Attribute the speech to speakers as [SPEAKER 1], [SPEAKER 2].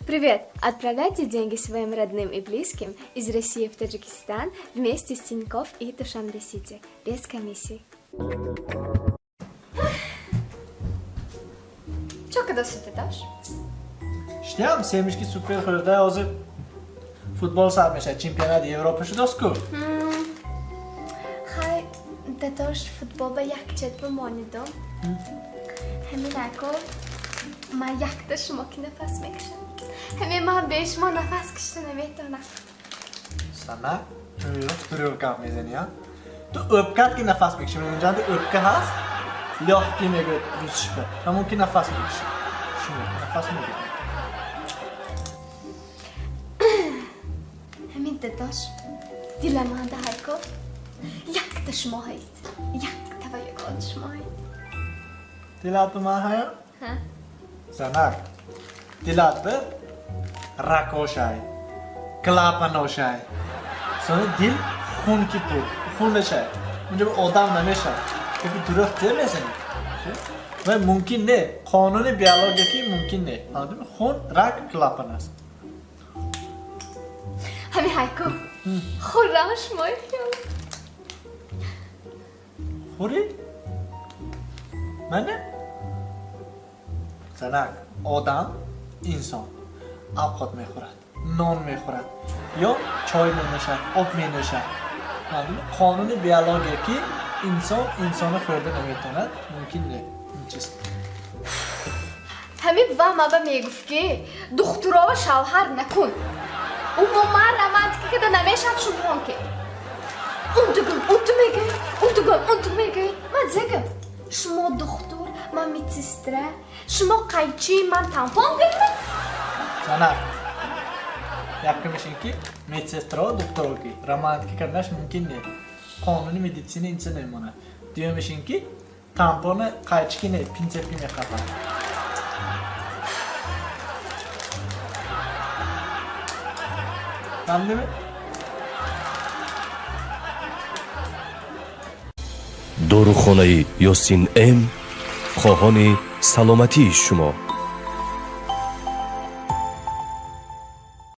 [SPEAKER 1] Привет! Отправляйте деньги своим родным и близким из России в Таджикистан вместе с Тинькофф и Душанбе Сити без комиссий. Чё кадаси, дадаш?
[SPEAKER 2] Иштиҳам семечки супер хӯрда, ҳозир футбол сар мешавад, чемпионати Европа шудост-ку.
[SPEAKER 1] Хай, дадош, футбол ба як чет бимонидум. Ҳамин ако ман якта шумо ки нафас мекашам. Ҳамин ман бе шумо нафас кашида наметавонам.
[SPEAKER 2] Сана дурӯғ гап мезанӣ, а? Ту ӯпкат ки нафас мекашӣ, инҷанда ӯпка ҳаст, лёгкие мегӯяд русишба, ҳамон ки нафас мекашӣ. Шумо нафас мегирӣ.
[SPEAKER 1] Ҳамин, дадош, диламанда ҳайко якта шумо ҳаид. Якта ва ягон шумо ҳаид.
[SPEAKER 2] Дилат ба ман ҳая?
[SPEAKER 1] Ҳа?
[SPEAKER 2] Занак, дилат ба ракошай, клапаношай. Сони дил хун ки пур, хун мешай. Унҷа одам намешад. Гапи дурӯғ те мезанӣ. Ва мумкин не, қонуни биология ки мумкин не. Фаҳмидӣ? Хун рак клапан аст.
[SPEAKER 1] Ҳамин ҳайко хӯрам шумои хиёл.
[SPEAKER 2] Хӯрӣ? Мана? Занак, одам, инсон авқот мехӯрад, нон мехӯрад ё чой менӯшад, об менӯшад. Фаҳмидӣ? Қонуни биология ки инсон инсонро хӯрда наметавонад, мумкин не. Ин чиз.
[SPEAKER 1] Ҳамин ва маба мегуфт ки духтурова шавҳар накун. Умуман романтика када намешавад шумон ки. Унтугум, унту мегӯй, унтугум, унту мегӯй. Ман зегам. Шумо духтур, ман медсестра, шумо қайчи, ман тампон гӯйман.
[SPEAKER 2] Занак, якумиш ин ки медсестрао духтуро ки романтика карданаш мумкин не. Қонуни медицина инча намемонад. Дуюмиш ин ки тампона қайчики не, пинцетки мехапад. Фаҳмидӣ?
[SPEAKER 3] Дорухонаи Ёсин М хоҳони саломатии шумо.